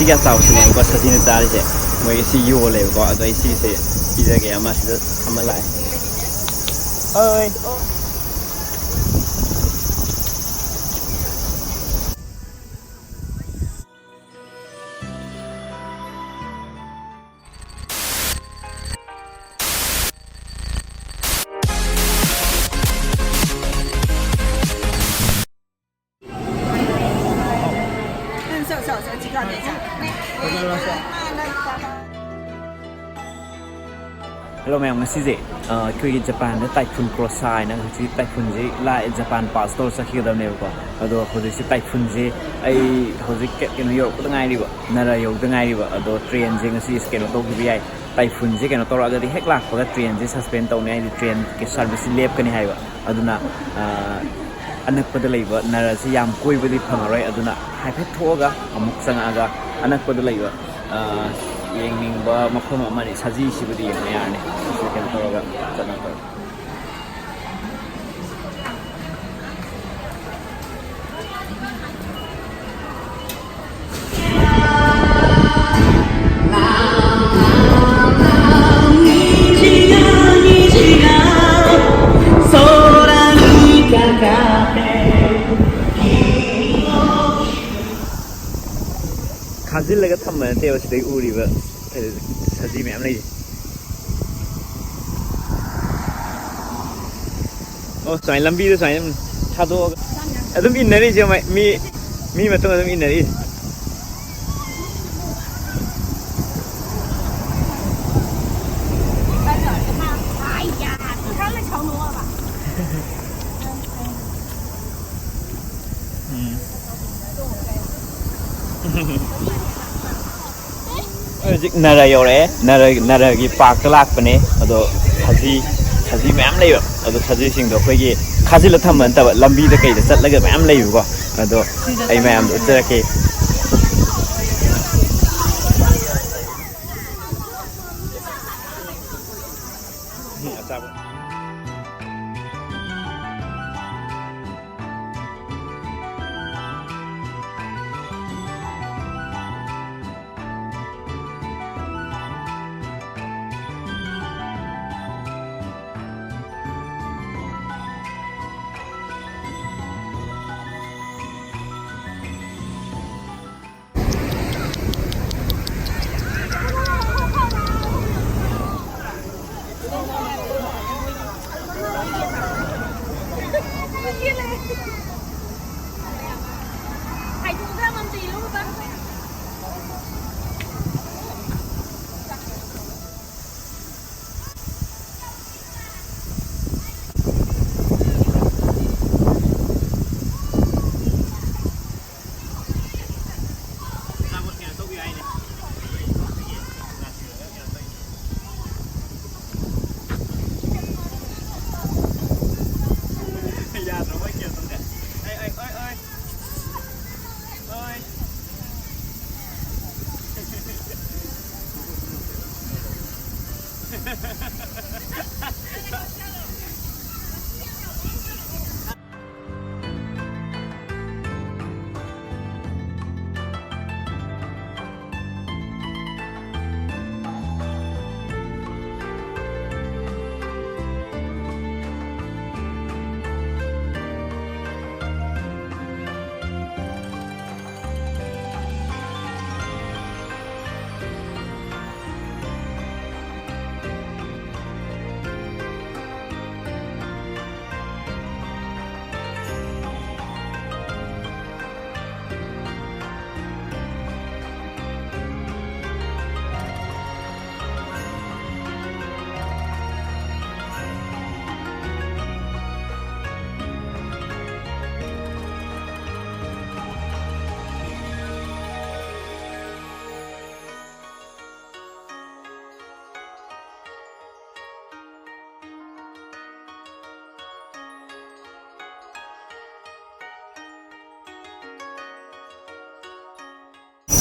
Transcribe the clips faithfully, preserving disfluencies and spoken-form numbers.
ꯀꯌꯥ ꯆꯥꯎꯁꯤꯅꯦꯕꯀꯣ ꯁꯖꯤꯅ ꯆꯥꯔꯤꯁꯦ꯫ ꯃꯣꯏꯒꯤ ꯁꯤ ꯌꯣꯜꯂꯦꯕꯀꯣ꯫ ꯑꯗꯣ ꯑꯩ ꯁꯤꯁꯦ ꯄꯤꯖꯒꯦ꯫ ꯑꯃ ꯁꯤꯗ ꯑꯃ ꯂꯥꯛꯑꯦ꯫ ꯑꯣꯏ꯫ Hello ꯃꯌꯥꯝ, ꯉꯁꯤꯁꯦ ꯑ, ꯑꯩꯈꯣꯏꯒꯤ ꯖꯄꯥꯟꯗ ꯇꯥꯏꯐꯨꯟ ꯀ꯭ꯔꯣꯁꯥ ꯍꯥꯏꯅ ꯍꯧꯖꯤꯛ ꯇꯥꯏꯐꯨꯟꯁꯤ ꯂꯥꯛꯑꯦ, ꯖꯄꯥꯟ ꯄꯥꯁ ꯇꯧꯔ ꯆꯠꯈꯤꯒꯗꯕꯅꯦꯕꯀꯣ꯫ ꯑꯗꯣ ꯍꯧꯖꯤꯛꯁꯦ ꯇꯥꯏꯐꯨꯟꯁꯦ, ꯑꯩ ꯍꯧꯖꯤꯛ ꯀ-, ꯀꯩꯅꯣ ꯌꯧꯔꯛꯄꯗ ꯉꯥꯏꯔꯤꯕ, ꯅꯔꯥ ꯌꯧꯗ ꯉꯥꯏꯔꯤꯕ꯫ ꯑꯗꯣ ꯇ꯭ꯔꯦꯟꯁꯦ ꯉꯁꯤ ꯀꯩꯅꯣ ꯇꯧꯈꯤꯕ ꯌꯥꯏ, ꯇꯥꯏꯐꯨꯟꯁꯦ ꯀꯩꯅꯣ ꯇꯧꯔꯛꯑꯒꯗꯤ ꯍꯦꯛ ꯂꯥꯛꯄꯒ ꯇ꯭ꯔꯦꯟꯁꯦ ꯁꯁꯄꯦꯟ ꯇꯧꯅꯤ, ꯍꯥꯏꯗꯤ ꯇ꯭ꯔꯦꯟꯒꯤ ꯁꯥꯔꯚꯤꯁꯁꯤ ꯂꯦꯞꯀꯅꯤ ꯍꯥꯏꯕ꯫ ꯑꯗꯨꯅ ꯑ, ꯑꯅꯛꯄꯗ ꯂꯩꯕ ꯅꯔꯥꯁꯤ ꯌꯥꯝ ꯀꯣꯏꯕꯗꯤ ꯐꯪꯉꯔꯣꯏ꯫ ꯑꯗꯨꯅ ꯍꯥꯏꯐꯦꯠ ꯊꯣꯛꯑꯒ ꯑꯃꯨꯛ ꯆꯪꯉꯛꯑꯒ ꯑꯅꯛꯄꯗ ꯂꯩꯕ, ꯑ, ꯌꯦꯡꯅꯤꯡꯕ ꯃꯐꯝ ꯑꯃꯅꯤ꯫ ꯁꯖꯤꯁꯤꯕꯨꯗꯤ ꯌꯦꯡꯕ ꯌꯥꯔꯅꯤ꯫ ꯁꯤ ꯀꯩꯅꯣ ꯇꯧꯔꯒ ꯆꯠꯅꯕ꯫ ꯈꯥꯖꯤꯜꯂꯒ ꯊꯝꯕ ꯅꯠꯇꯦꯕ, ꯁꯤꯗꯩ ꯎꯔꯤꯕ ꯁꯖꯤ ꯃꯌꯥꯝ ꯂꯩꯁꯦ꯫ ꯑꯣ, ꯁꯨꯃꯥꯏꯅ ꯂꯝꯕꯤꯗ ꯁꯨꯃꯥꯏꯅ ꯊꯥꯗꯣꯛꯑꯒ ꯑꯗꯨꯝ ꯏꯟꯅꯔꯤꯁꯦ ꯃꯣꯏ꯫ ꯃꯤ, ꯃꯤ ꯃꯇꯨꯡ ꯑꯗꯨꯝ ꯏꯟꯅꯔꯤ꯫ ꯎꯝ꯫ ꯑꯩ ꯍꯧꯖꯤꯛ ꯅꯔꯥ ꯌꯧꯔꯛꯑꯦ꯫ ꯅꯔꯥ, ꯅꯔꯥꯒꯤ ꯄꯥꯔꯛꯇ ꯂꯥꯛꯄꯅꯦ꯫ ꯑꯗꯣ ꯁꯖꯤ, ꯁꯖꯤ ꯃꯌꯥꯝ ꯂꯩꯕ꯫ ꯑꯗꯣ ꯁꯖꯤꯁꯤꯡꯗꯣ ꯑꯩꯈꯣꯏꯒꯤ ꯈꯥꯖꯤꯜꯂ ꯊꯝꯕ ꯅꯠꯇꯕ, ꯂꯝꯕꯤꯗ ꯀꯩꯗ ꯆꯠꯂꯒ ꯃꯌꯥꯝ ꯂꯩꯕꯀꯣ꯫ ꯑꯗꯣ ꯑꯩ ꯃꯌꯥꯝꯗꯣ ꯎꯠꯆꯔꯛꯀꯦ꯫ ꯎꯝ, ꯑꯆꯥꯄꯣꯠ꯫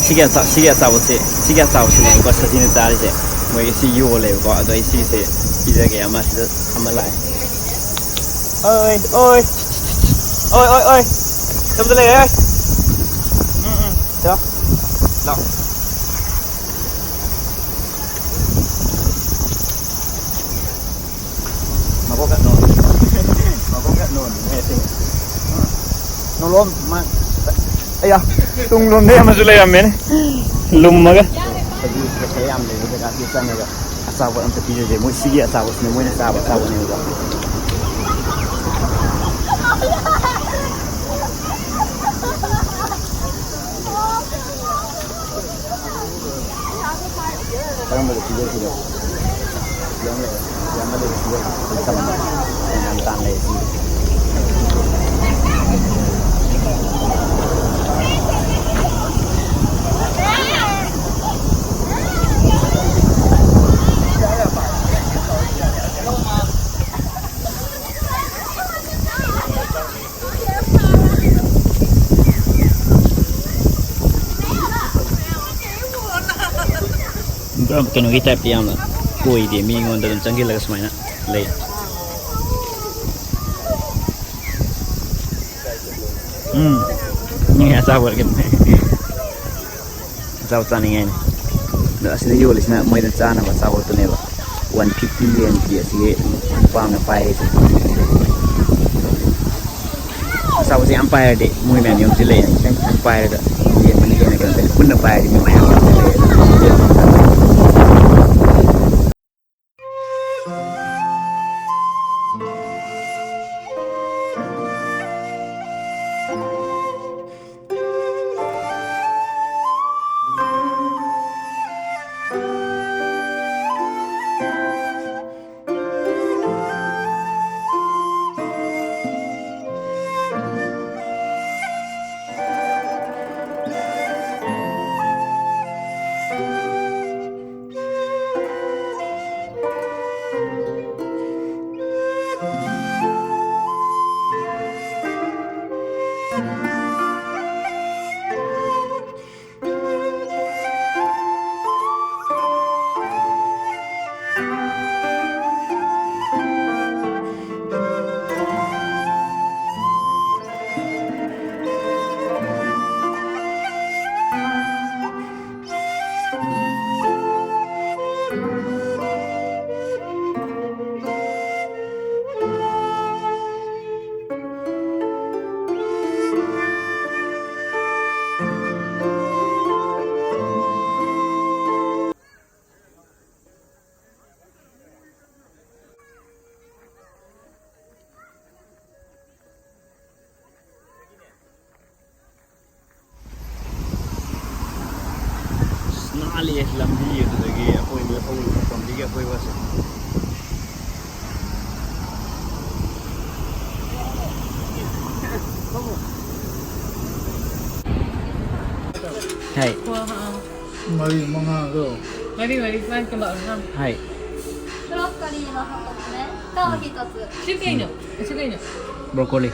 ꯁꯤꯒꯤ ꯑꯆꯥ-, ꯁꯤꯒꯤ ꯑꯆꯥꯄꯣꯠꯁꯦ, ꯁꯤꯒꯤ ꯑꯆꯥꯄꯣꯠꯁꯤꯅꯦꯕꯀꯣ ꯁꯖꯤꯅ ꯆꯥꯔꯤꯁꯦ꯫ ꯃꯣꯏꯒꯤ ꯁꯤ ꯌꯣꯜꯂꯦꯕꯀꯣ꯫ ꯑꯗꯣ ꯑꯩ ꯁꯤꯒꯤꯁꯦ ꯄꯤꯖꯒꯦ꯫ ꯑꯃ ꯁꯤꯗ ꯑꯃ ꯂꯥꯛꯑꯦ꯫ ꯑꯣꯏ, ꯑꯣꯏ꯫ ꯑꯣꯏ, ꯑꯣꯏ, ꯑꯣꯏ꯫ ꯁꯣꯝꯗ ꯂꯩꯔꯦ꯫ ꯎꯝ, ꯎꯝ꯫ ꯁꯤꯗ꯫ ꯂꯥꯛꯑꯣ꯫ ꯃꯀꯣꯛ ꯈꯔ ꯅꯣꯟ-, ꯃꯀꯣꯛ ꯈꯔ ꯅꯣꯟꯕꯅꯦ ꯁꯤ꯫ ꯅꯣꯂꯣꯝ ꯃꯥ-, ꯑꯌꯥ, ꯇꯨꯡꯂꯣꯝꯗꯩ ꯑꯃꯁꯨ ꯂꯩꯔꯝꯃꯦꯅꯦ꯫ ꯂꯨꯝꯃꯒ꯫ ꯍꯧꯖꯤꯛ ꯄꯩꯁꯥ ꯌꯥꯝ ꯂꯩꯕ ꯖꯒꯥꯁꯤꯗ ꯆꯪꯉꯒ ꯑꯆꯥꯄꯣꯠ ꯑꯝꯇ ꯄꯤꯖꯁꯦ꯫ ꯃꯣꯏ ꯁꯤꯒꯤ ꯑꯆꯥꯄꯣꯠꯁꯤꯅ ꯃꯣꯏꯅ ꯆꯥꯕ ꯑꯆꯥꯄꯣꯠꯅꯦꯕꯀꯣ꯫ ꯀꯔꯝꯕꯗ ꯄꯤꯖꯁꯤꯒꯦ? ꯌꯥꯝ ꯂꯩꯔꯦ, ꯌꯥꯝ ꯂꯩꯔꯦ, ꯄꯤꯖꯁꯤ꯫ ꯑꯩ ꯆꯝꯅ ꯌꯥꯝ ꯇꯥꯟ ꯂꯩꯔꯦ ꯁꯤꯒꯤ꯫ ꯀꯩꯅꯣꯒꯤ ꯇꯥꯏꯞꯇ ꯌꯥꯝꯅ ꯀꯣꯏꯗꯦ, ꯃꯤ ꯑꯩꯉꯣꯟꯗ ꯑꯗꯨꯝ ꯆꯪꯁꯤꯜꯂꯒ ꯁꯨꯃꯥꯏꯅ ꯂꯩ꯫ ꯎꯝ, ꯃꯤ ꯑꯆꯥꯄꯣꯠ ꯀꯩꯅꯣ꯫ ꯑꯆꯥꯄꯣꯠ ꯆꯥꯅꯤꯡꯉꯦ ꯍꯥꯏꯅꯤ꯫ ꯑꯗꯣ ꯑꯁꯤꯗ ꯌꯣꯜꯂꯤꯁꯤꯅ ꯃꯣꯏꯗ ꯆꯥꯅꯕ ꯑꯆꯥꯄꯣꯠꯇꯨꯅꯦꯕ꯫ ꯋꯥꯟ ꯐꯤꯐꯇꯤ ꯌꯦꯟꯒꯤ ꯑꯁꯤꯒꯤ ꯅꯨꯄꯥ ꯑꯃꯅ ꯄꯥꯏꯔꯤꯁꯦ꯫ ꯑꯆꯥꯄꯣꯠꯁꯦ ꯌꯥꯝ ꯄꯥꯏꯔꯗꯤ ꯃꯣꯏ ꯃꯌꯥꯝ ꯌꯣꯝꯁꯤꯜꯂꯛꯑꯦꯅ ꯈꯤꯇꯪ ꯈꯤꯇꯪ ꯄꯥꯏꯔꯒ ꯌꯦꯟꯕꯅ ꯍꯦꯟꯅ ꯀꯩꯅꯣ ꯇꯧꯋꯦ꯫ ꯄꯨꯟꯅ ꯄꯥꯏꯔꯗꯤ ꯃꯤ ꯃꯌꯥꯝ ꯌꯣꯝꯁꯤꯜꯂꯛꯑꯦ꯫ ꯑꯁ, ꯅꯥꯜꯂꯤꯌꯦ ꯂꯝꯕꯤ ꯑꯗꯨꯗꯒꯤ꯫ 思います。Hay. Kuha, ha. Mali, mga ano. Mali, mali, fine ko ba, ha? Hay. ブロッコリーの箱とね、と一つ。Sige nyo. Sige nyo. Broccoli.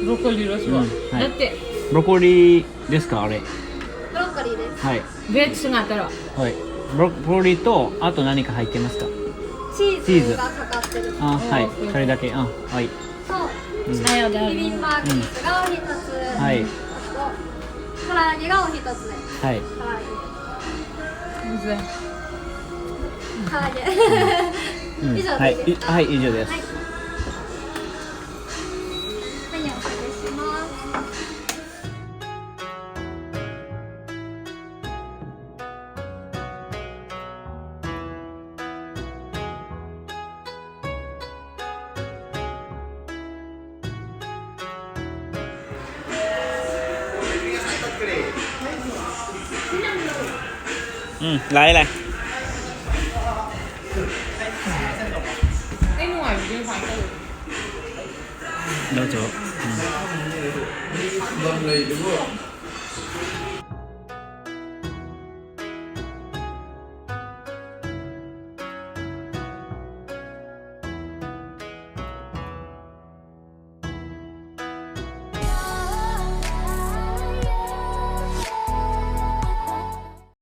Broccoli ですわ。うん、はい。だって。 Broccoli ですか、あれ。 ブロッコリーです。 Hay. Veg nga taro. Hay. Bro- broccoli と、あと何か入ってますか？ チーズがかかってる。 Ah, hay. それだけ。 Ah, hay. と、うん。 Sayo ビビンバーグリースが一つ。 Hay. あと、唐揚げが一つね。 Hay. 唐揚げ。唐揚げ。 うん。 以上でいいですか？ Hay. い- hay, 以上です。 はい。 はい、お願いします。 どうぞ。 うん。